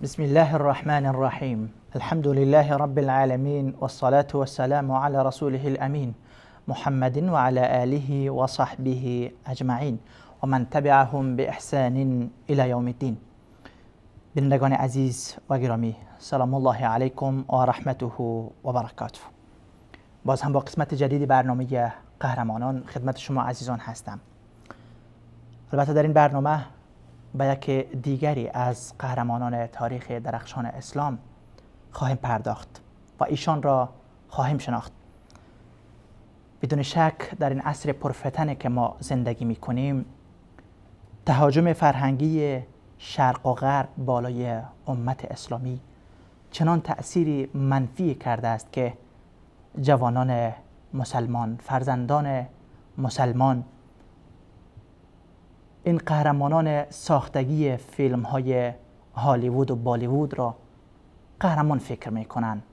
بسم الله الرحمن الرحیم. الحمد لله رب العالمین والصلاة والسلام علی رسوله الامین محمد وعلى آله وصحبه اجمعین ومن تبعهم بإحسان الى یوم الدین. بینندگان عزیز و گرامی، سلام الله علیکم و رحمته و برکاته. باز هم با قسمت جدید برنامه قهرمانان خدمت شما عزیزان هستم. البته در این برنامه به یک دیگری از قهرمانان تاریخ درخشان اسلام خواهیم پرداخت و ایشان را خواهیم شناخت. بدون شک در این عصر پرفتنه که ما زندگی می‌کنیم، تهاجم فرهنگی شرق و غرب بالای امت اسلامی چنان تأثیری منفی کرده است که جوانان مسلمان، فرزندان مسلمان، این قهرمانان ساختگی فیلم های هالیوود و بالیوود را قهرمان فکر میکنند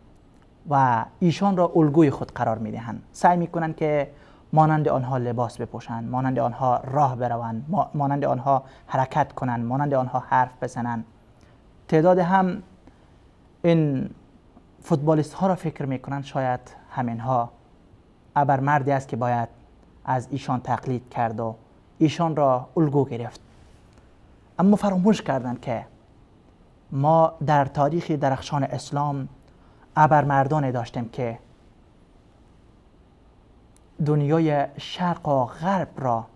و ایشان را الگوی خود قرار میدهند. سعی میکنند که مانند آنها لباس بپوشند، مانند آنها راه بروند، مانند آنها حرکت کنند، مانند آنها حرف بزنند. تعداد هم این فوتبالیست ها را فکر میکنند شاید همینها ابرمردی است که باید از ایشان تقلید کرد و ایشان را الگو گرفت. اما فراموش کردند که ما در تاریخ درخشان اسلام ابرمردان داشتیم که دنیای شرق و غرب را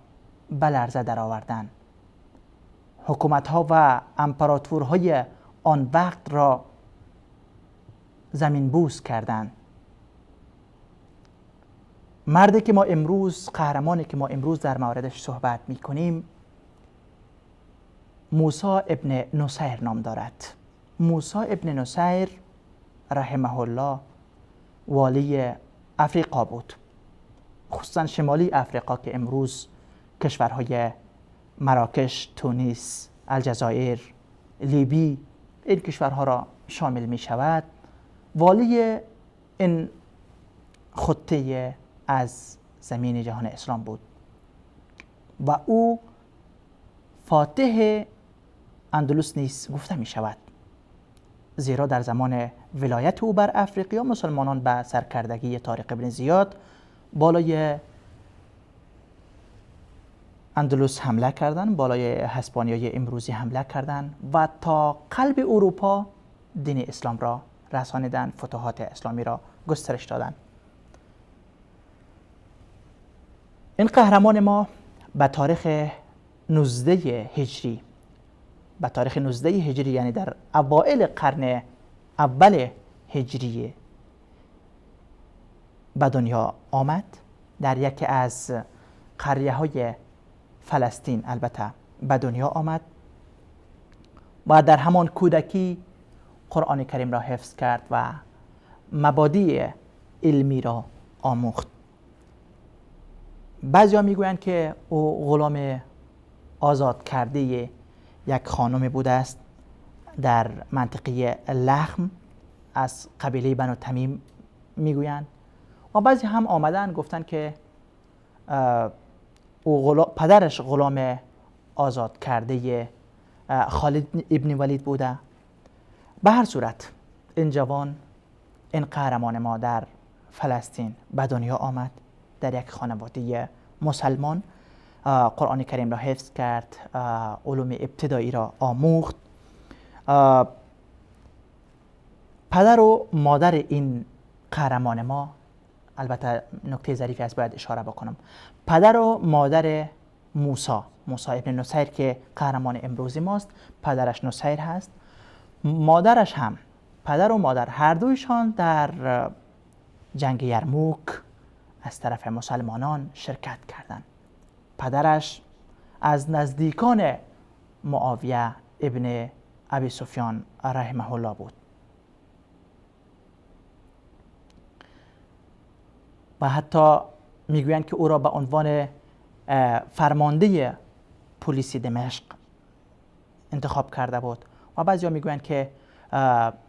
به لرزه درآوردند. حکومت‌ها و امپراتورهای آن وقت را زمین بوس کردند. مردی که ما امروز، قهرمانی که ما امروز در موردش صحبت می‌کنیم، موسی ابن نصیر نام دارد. موسی ابن نصیر رحمه الله والی افریقا بود، خصوصا شمالی افریقا که امروز کشورهای مراکش، تونس، الجزایر، لیبی، این کشورها را شامل می شود. والی این خطه از زمین جهان اسلام بود و او فاتح اندلس نیز گفته می شود، زیرا در زمان ولایت او بر افریقیا مسلمانان به سرکردگی طارق ابن زیاد بالای اندلس حمله کردند، بالای هسپانیای امروزی حمله کردند و تا قلب اروپا دین اسلام را رسانیدند، فتوحات اسلامی را گسترش دادند. این قهرمان ما به تاریخ 19 هجری، به تاریخ 19 هجری یعنی در اوائل قرن اول هجری به دنیا آمد، در یکی از قریه های فلسطین البته به دنیا آمد و در همان کودکی قرآن کریم را حفظ کرد و مبادی علمی را آموخت. بعضیا میگویند که او غلام آزاد کرده یک خانم بوده است در منطقه لخم از قبیله بنو تمیم میگویند، و بعضی هم آمدن گفتند که او پدرش غلام آزاد کرده خالد ابن ولید بوده. به هر صورت این جوان، این قهرمان ما در فلسطین به دنیا آمد، در یک خانواده مسلمان، قرآن کریم را حفظ کرد، علوم ابتدایی را آموخت. پدر و مادر این قهرمان ما، البته نکته ظریفی است باید اشاره بکنم، پدر و مادر موسی، موسی ابن نصیر که قهرمان امروزی ماست، پدرش نصیر هست، مادرش هم، پدر و مادر هر دویشان در جنگ یرموک از طرف مسلمانان شرکت کردند. پدرش از نزدیکان معاویه ابن ابی سفیان رحمه الله بود و حتی میگویند که او را به عنوان فرمانده پلیس دمشق انتخاب کرده بود و بعضیا میگویند که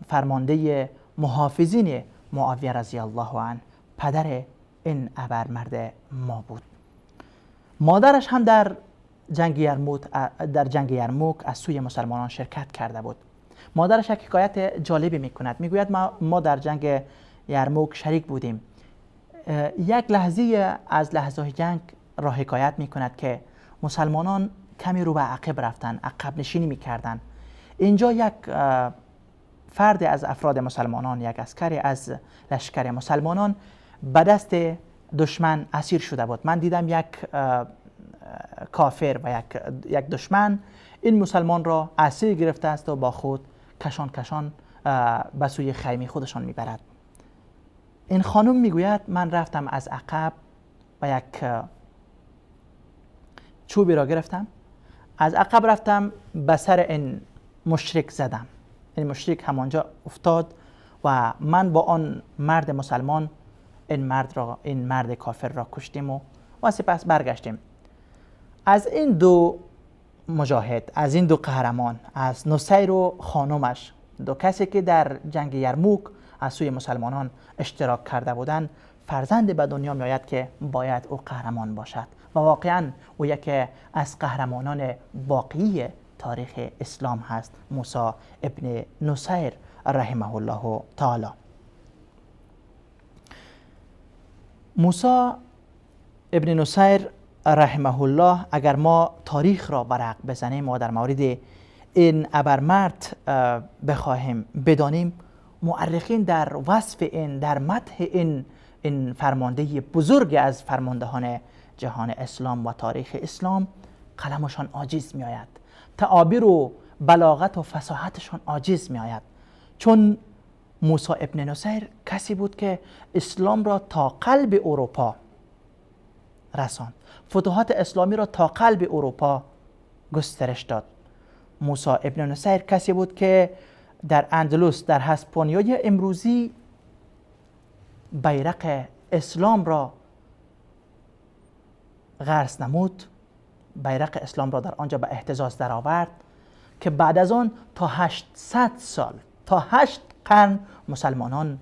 فرمانده محافظین معاویه رضی الله عنه پدر این ابرمرد ما بود. مادرش هم در جنگ یرموک از سوی مسلمانان شرکت کرده بود. مادرش یک حکایت جالبی میکند، میگوید ما در جنگ یرموک شریک بودیم. یک لحظه از لحظه جنگ را حکایت میکند که مسلمانان کمی رو به عقب رفتن، عقب نشینی میکردن. اینجا یک فرد از افراد مسلمانان، یک عسکر از لشکر مسلمانان به دست دشمن اسیر شده بود. من دیدم یک کافر و یک دشمن این مسلمان را اسیر گرفته است و با خود کشان کشان به سوی خیمه خودشان میبرد. این خانم میگوید من رفتم از عقب و یک چوبی را گرفتم، از عقب رفتم به سر این مشرک زدم. این مشرک همانجا افتاد و من با آن مرد مسلمان این مرد کافر را کشتیم و سپس برگشتیم. از این دو مجاهد، از این دو قهرمان، از نصیر و خانمش، دو کسی که در جنگ یرموک از سوی مسلمانان اشتراک کرده بودند، فرزند به دنیا می آید که باید او قهرمان باشد و واقعا او یکی از قهرمانان واقعی تاریخ اسلام هست، موسی ابن نصیر رحمه الله تعالی. موسی ابن نصیر رحمه الله، اگر ما تاریخ را ورق بزنیم و در مورد این ابرمرد بخواهیم بدانیم، مؤرخین در وصف این، در مدح این فرمانده بزرگ از فرماندهان جهان اسلام و تاریخ اسلام، قلمشان عاجز می آید، تعابیر و بلاغت و فصاحتشان عاجز می آید. چون موسی ابن نصیر کسی بود که اسلام را تا قلب اروپا رساند، فتوحات اسلامی را تا قلب اروپا گسترش داد. موسی ابن نصیر کسی بود که در اندلس، در هسپانیای امروزی، بیرق اسلام را غرس نمود، بیرق اسلام را در آنجا به اهتزاز درآورد که بعد از آن تا 800 سال، تا 8 قرن مسلمانان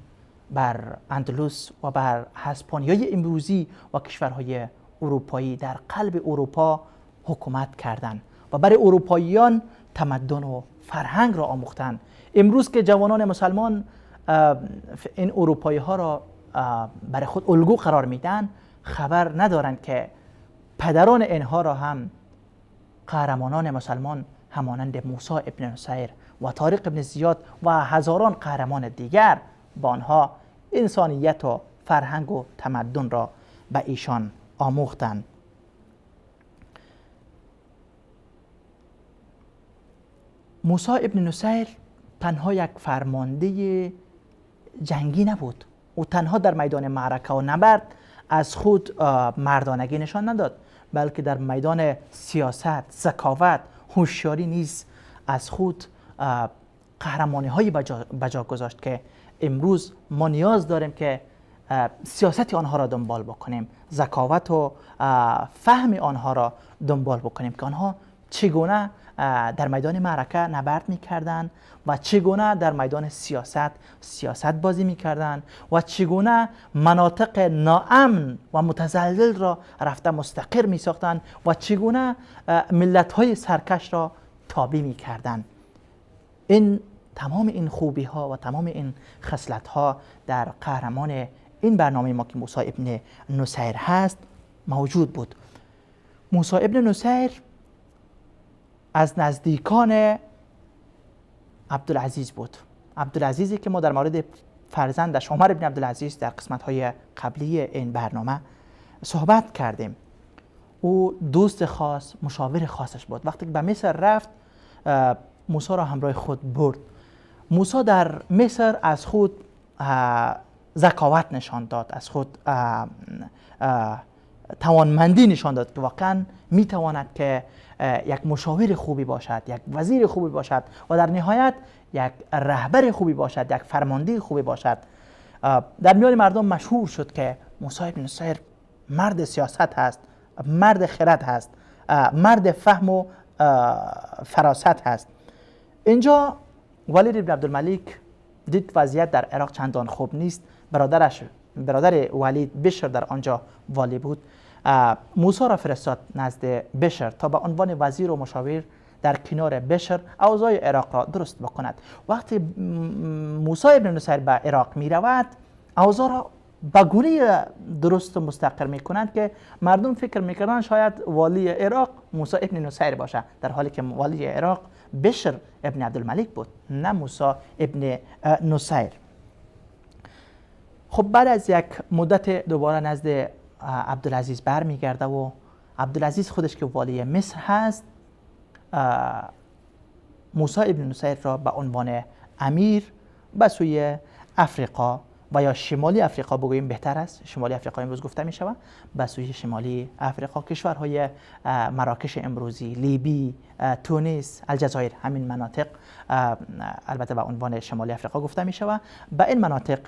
بر اندلس و بر هسپانیای امروزی و کشورهای اروپایی در قلب اروپا حکومت کردند و برای اروپاییان تمدن و فرهنگ را آموختند. امروز که جوانان مسلمان این اروپایی ها را برای خود الگو قرار میدن، خبر ندارند که پدران اینها را هم قهرمانان مسلمان همانند موسی ابن نصیر و طارق ابن زیاد و هزاران قهرمان دیگر با آنها انسانیت و فرهنگ و تمدن را به ایشان آموختند. موسی ابن نصیر تنها یک فرمانده جنگی نبود. او تنها در میدان معرکه و نبرد از خود مردانگی نشان نداد، بلکه در میدان سیاست، ذکاوت، هوشیاری نیز از خود قهرمانی هایی بجا گذاشت که امروز ما نیاز داریم که سیاست آنها را دنبال بکنیم، ذکاوت و فهم آنها را دنبال بکنیم که آنها چگونه در میدان معرکه نبرد میکردند و چگونه در میدان سیاست بازی میکردند و چگونه مناطق ناامن و متزلزل را رفته مستقر میساختند و چگونه ملت‌های سرکش را تابع میکردند. این تمام این خوبی ها و تمام این خصلت ها در قهرمان این برنامه ما که موسی ابن نصیر هست موجود بود. موسی ابن نصیر از نزدیکان عبدالعزیز بود. عبدالعزیزی که ما در مورد فرزندش عمر ابن عبدالعزیز در قسمت‌های قبلی این برنامه صحبت کردیم. او دوست خاص، مشاور خاصش بود. وقتی که به مصر رفت، موسی را همراه خود برد. موسی در مصر از خود ذکاوت نشان داد، از خود توانمندی نشان داد که واقعا میتواند که یک مشاور خوبی باشد، یک وزیر خوبی باشد و در نهایت یک رهبر خوبی باشد، یک فرمانده خوبی باشد. در میان مردم مشهور شد که موسی بن نصیر مرد سیاست هست، مرد خرد هست، مرد فهم و فراست هست. اینجا ولید بن عبدالملک دید وضعیت در عراق چندان خوب نیست. برادر ولید بشر در آنجا والی بود. موسی را فرستاد نزد بشر تا به عنوان وزیر و مشاور در کنار بشر اوضاع عراق را درست بکند. وقتی موسی ابن نصیر به عراق می رود، اوضاع را به گونه درست و مستقر می کند که مردم فکر میکردن شاید والی عراق موسی ابن نصیر باشه، در حالی که والی عراق بشر ابن عبدالملک بود، نه موسی ابن نصیر. خب بعد از یک مدت دوباره نزد عبدالعزیز برمیگرده و عبدالعزیز خودش که والی مصر هست، موسی ابن نصیر را به عنوان امیر به سوی افریقا و یا شمالی افریقا بگوییم بهتر است، شمالی افریقا امروز گفته می شود، به سوی شمالی افریقا، کشورهای مراکش امروزی، لیبی، تونس، الجزایر، همین مناطق البته به عنوان شمالی افریقا گفته می شود، به این مناطق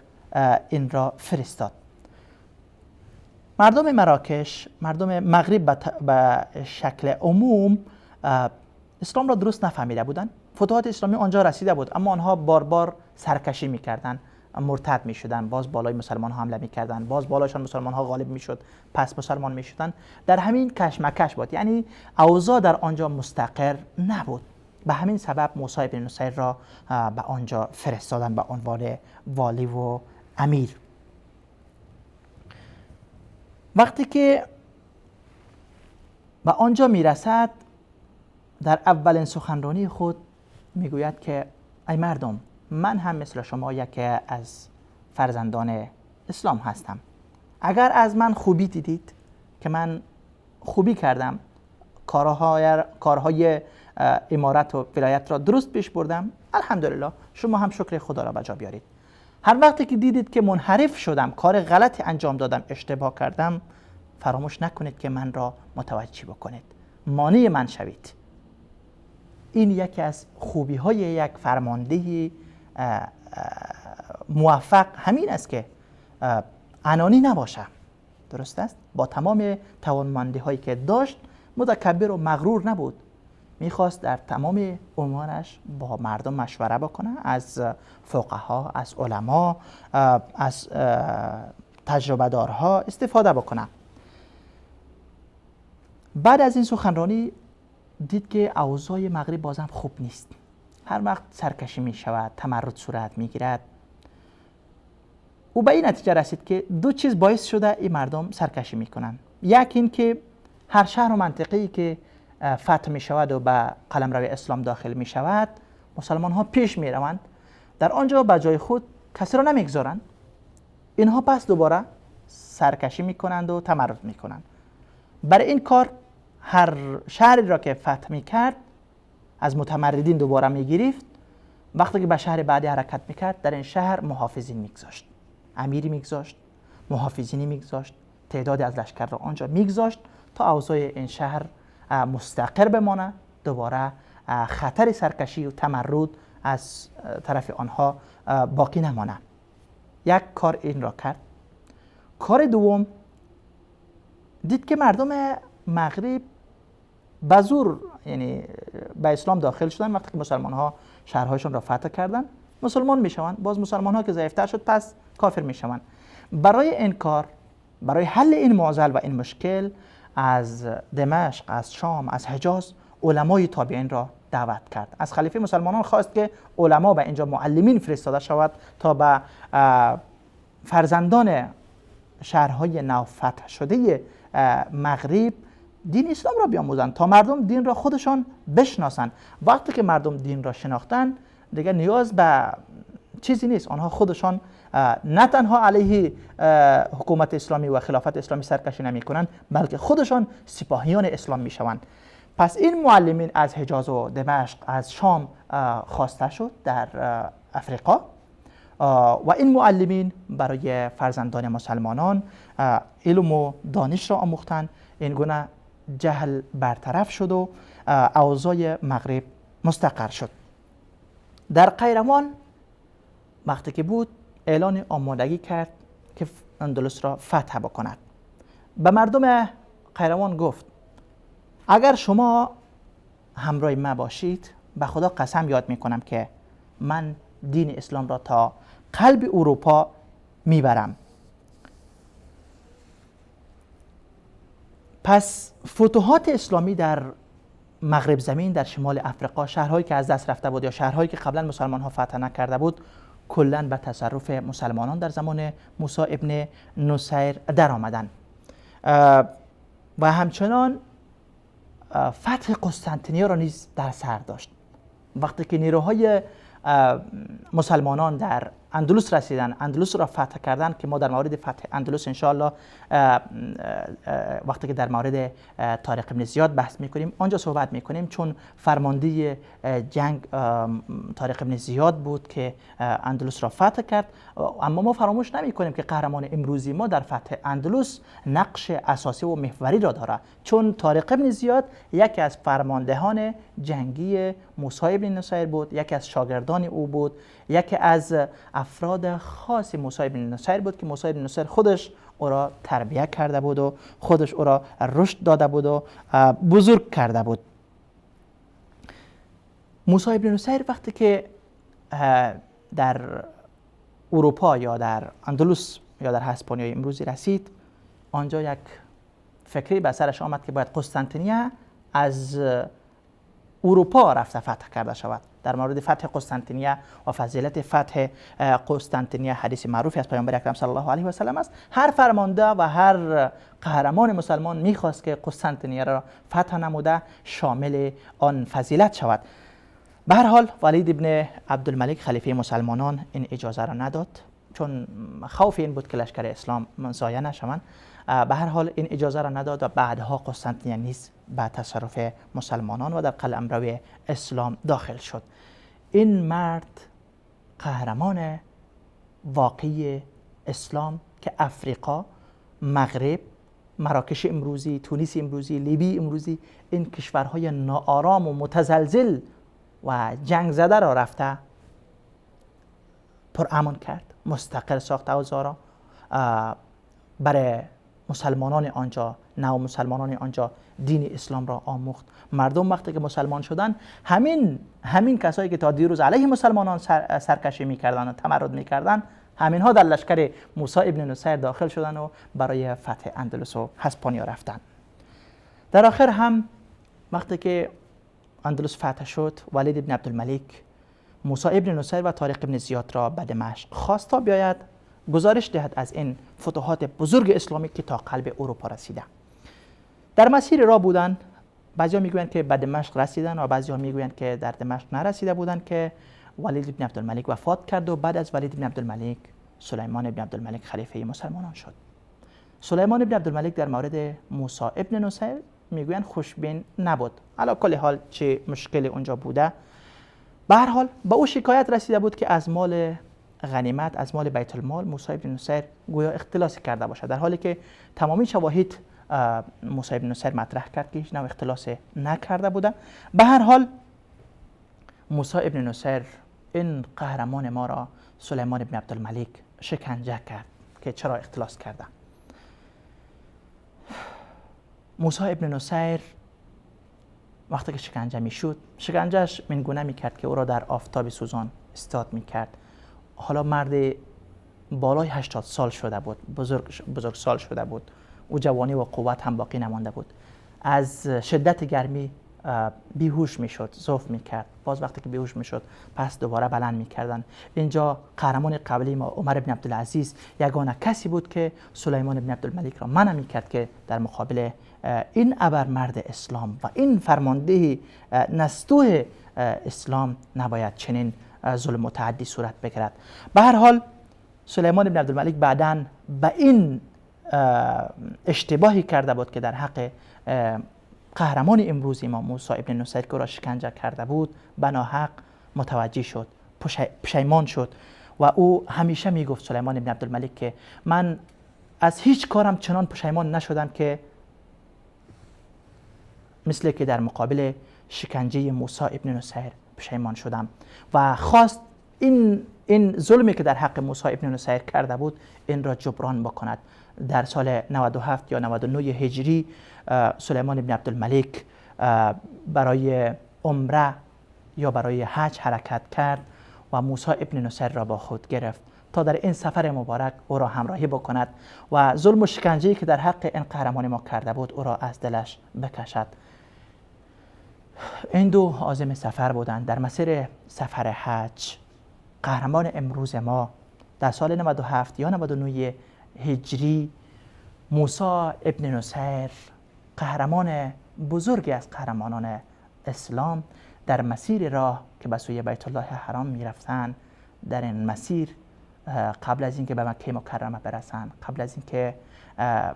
این را فرستاد. مردم مراکش، مردم مغرب به شکل عموم اسلام را درست نفهمیده بودند. فتوحات اسلامی آنجا رسیده بود، اما آنها بار بار سرکشی میکردند، مرتد میشدن، باز بالای مسلمان ها حمله میکردن، باز بالایشان مسلمان ها غالب میشد، پس مسلمان میشدن. در همین کشمکش بود، یعنی اوضاع در آنجا مستقر نبود. به همین سبب موسی بن نصیر را به آنجا فرستادن به عنوان والی و امیر. وقتی که به آنجا میرسد، در اولین سخنرانی خود میگوید که ای مردم، من هم مثل شما یکی از فرزندان اسلام هستم. اگر از من خوبی دیدید که من خوبی کردم، کارهای امارت و ولایت را درست پیش بردم، الحمدلله، شما هم شکر خدا را به جا بیارید. هر وقتی که دیدید که منحرف شدم، کار غلطی انجام دادم، اشتباه کردم، فراموش نکنید که من را متوجه بکنید، مانع من شوید. این یکی از خوبی های یک فرمانده موفق همین است که انانی نباشه. درست است؟ با تمام توانمندی هایی که داشت متکبر و مغرور نبود. میخواست در تمام امورش با مردم مشوره بکنه، از فقها، از علما، از تجربه دارها استفاده بکنه. بعد از این سخنرانی دید که اوضاع مغرب بازم خوب نیست. هر وقت سرکشی می شود، تمرد صورت می گیرد. او به این نتیجه رسید که دو چیز باعث شده این مردم سرکشی می کنند. یک این که هر شهر و منطقه‌ای که فتح می شود و به قلمرو اسلام داخل می شود، مسلمان ها پیش می روند، در آنجا به جای خود کسی را نمیگذارند. اینها پس دوباره سرکشی می کنند و تمرد می کنند. برای این کار هر شهری را که فتح می کرد از متمردین دوباره می گرفت. وقتی که به شهر بعدی حرکت می کرد، در این شهر محافظین می گذاشت، امیری می گذاشت، محافظینی می گذاشت، تعدادی از لشکر را آنجا می گذاشت تا اوضاع این شهر مستقر بمانه، دوباره خطر سرکشی و تمرد از طرف آنها باقی نمانه. یک کار این را کرد. کار دوم، دید که مردم مغرب به زور، یعنی به اسلام داخل شدن. وقتی که مسلمان ها شهرهایشان را فتح کردن، مسلمان میشوند، باز مسلمان ها که ضعیفتر شد پس کافر میشوند. برای این کار، برای حل این معضل و این مشکل، از دمشق، از شام، از حجاز علمای تابعین را دعوت کرد. از خلیفه مسلمانان خواست که علما به اینجا معلمین فرستاده شود تا به فرزندان شهرهای نو فتح شده مغرب دین اسلام را بیاموزند تا مردم دین را خودشان بشناسند. وقتی که مردم دین را شناختن، دیگه نیاز به چیزی نیست. آنها خودشان نه تنها علیه حکومت اسلامی و خلافت اسلامی سرکشی نمی کنند، بلکه خودشان سپاهیان اسلام می شوند. پس این معلمین از حجاز و دمشق، از شام خواسته شد در افریقا و این معلمین برای فرزندان مسلمانان علم و دانش را آموختند. این گونه جهل برطرف شد و اوضاع مغرب مستقر شد. در قیروان وقتی که بود، اعلان آمادگی کرد که اندلس را فتح بکند. به مردم قیروان گفت اگر شما همراه ما باشید، به خدا قسم یاد میکنم که من دین اسلام را تا قلب اروپا میبرم. پس فتوحات اسلامی در مغرب زمین، در شمال افریقا، شهرهایی که از دست رفته بود یا شهرهایی که قبلا مسلمان ها فتح نکرده بود، کلا به تصرف مسلمانان در زمان موسی ابن نصیر در آمدن. و همچنان فتح قسطنطنیه را نیز در سر داشت. وقتی که نیروهای مسلمانان در اندلس رسیدن، اندلس را فتح کردن، که ما در مورد فتح اندلس انشاءالله وقتی که در مورد طارق ابن زیاد بحث میکنیم آنجا صحبت میکنیم، چون فرمانده جنگ طارق ابن زیاد بود که اندلس را فتح کرد. اما ما فراموش نمیکنیم که قهرمان امروزی ما در فتح اندلس نقش اساسی و محوری را دارد، چون طارق ابن زیاد یکی از فرماندهان جنگی موسی ابن نصیر بود، یکی از شاگردان او بود، یکی از افراد خاص موسی ابن نصیر بود که موسی ابن نصیر خودش او را تربیه کرده بود و خودش او را رشد داده بود و بزرگ کرده بود. موسی ابن نصیر وقتی که در اروپا یا در اندلس یا در هسپانیای امروزی رسید، آنجا یک فکری به سرش آمد که باید قسطنطنیه از اروپا رفته فتح کرده شود. در مورد فتح قسطنطنیه و فضیلت فتح قسطنطنیه حدیث معروفی از پیامبر اکرم صلی الله علیه و سلم است. هر فرمانده و هر قهرمان مسلمان میخواست که قسطنطنیه را فتح نموده شامل آن فضیلت شود. به هر حال ولید ابن عبدالملک خلیفه مسلمانان این اجازه را نداد، چون خوف این بود که لشکر اسلام ضایع نشوند. به هر حال این اجازه را نداد و بعدها قسطنطنیه نیز به تصرف مسلمانان و در قلمرو اسلام داخل شد. این مرد قهرمان واقعی اسلام که افریقا، مغرب، مراکش امروزی، تونس امروزی، لیبی امروزی، این کشورهای ناآرام و متزلزل و جنگ زده را رفته پر امان کرد، مستقر ساخت اوضاع را برای مسلمانان آنجا، نو مسلمانان آنجا دین اسلام را آموخت. مردم وقتی که مسلمان شدن، همین کسایی که تا دیروز علیه مسلمانان سرکشی میکردن و تمرد میکردن، همینها در لشکر موسی ابن نصیر داخل شدن و برای فتح اندلس و هسپانیا رفتن. در آخر هم وقتی که اندلس فتح شد، ولید ابن عبدالملک موسی ابن نصیر و طارق ابن زیاد را به دمشق خواست تا بیاید گزارش دهد از این فتوحات بزرگ اسلامی که تا قلب اروپا رسیده. در مسیر راه بودن، بعضیا میگویند که به دمشق رسیدن و بعضیا میگویند که در دمشق نرسیده بودند که ولید ابن عبدالملک وفات کرد و بعد از ولید ابن عبدالملک سلیمان ابن عبدالملک خلیفه مسلمانان شد. سلیمان ابن عبدالملک در مورد موسی ابن نصیر میگویند خوشبین نبود. علی کل حال چه مشکل اونجا بوده، به هر حال با او شکایت رسیده بود که از مال غنیمت، از مال بیت المال موسی ابن نصیر گویا اختلاس کرده باشد، در حالی که تمامی شواهد موسی ابن نصیر مطرح کرد که هیچ نوع اختلاس نکرده بوده. به هر حال موسی ابن نصیر این قهرمان ما را سلیمان ابن عبدالملک شکنجه کرد که چرا اختلاس کرده. موسی ابن نصیر وقتی که شکنجه میشد، شکنجهش منگونه میکرد که او را در آفتاب سوزان استاد میکرد. حالا مرد بالای 80 سال شده بود، بزرگ سال شده بود، او جوانی و قوت هم باقی نمانده بود. از شدت گرمی بیهوش میشد، ضعف میکرد. باز وقتی که بیهوش میشد پس دوباره بلند میکردن. اینجا قهرمان قبلی ما عمر بن عبدالعزیز یگانه کسی بود که سلیمان بن عبدالملک را منع میکرد که در مقابل این ابرمرد اسلام و این فرمانده نستوه اسلام نباید چنین ظلم و تعدی صورت بگیرد. به هر حال سلیمان بن عبدالملک بعداً به این اشتباهی کرده بود که در حق قهرمان امروزی ما موسی ابن نصیر که را شکنجه کرده بود به ناحق متوجه شد، پشیمان شد و او همیشه میگفت سلیمان ابن عبدالملک که من از هیچ کارم چنان پشیمان نشدم که مثل که در مقابل شکنجه موسی ابن نصیر پشیمان شدم، و خواست این ظلمی که در حق موسی ابن نصیر کرده بود این را جبران بکند. در سال 97 یا 99 هجری سلیمان ابن عبدالملک برای عمره یا برای حج حرکت کرد و موسی ابن نصیر را با خود گرفت تا در این سفر مبارک او را همراهی بکند و ظلم و شکنجه‌ای که در حق این قهرمان ما کرده بود او را از دلش بکشد. این دو عازم سفر بودند در مسیر سفر حج. قهرمان امروز ما در سال 97 یا 99 هجری، موسی ابن نصیر، قهرمان بزرگی از قهرمانان اسلام، در مسیر راه که به سوی بیت الله حرام میرفتن، در این مسیر قبل از اینکه به مکه مکرمه برسند، قبل از اینکه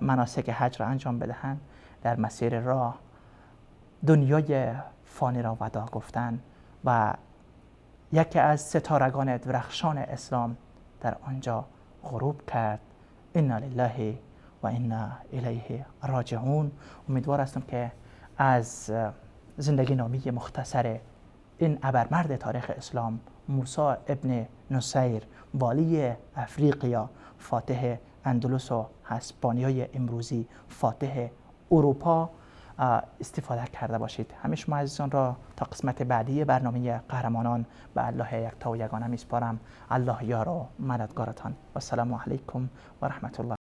مناسک حج را انجام بدهند، در مسیر راه دنیای فانی را وداع گفتند و یکی از ستارگان درخشان اسلام در آنجا غروب کرد. انا لله و انا الیه راجعون. امیدوار هستم که از زندگی نامی مختصر این ابرمرد تاریخ اسلام، موسی ابن نصیر، والی افریقیا، فاتح اندلس و اسپانیای امروزی، فاتح اروپا، استفاده کرده باشید. همه شما عزیزان را تا قسمت بعدی برنامه قهرمانان به الله یکتا و یگانه میسپارم. الله یار و مددگارتان. و السلام علیکم و رحمت الله.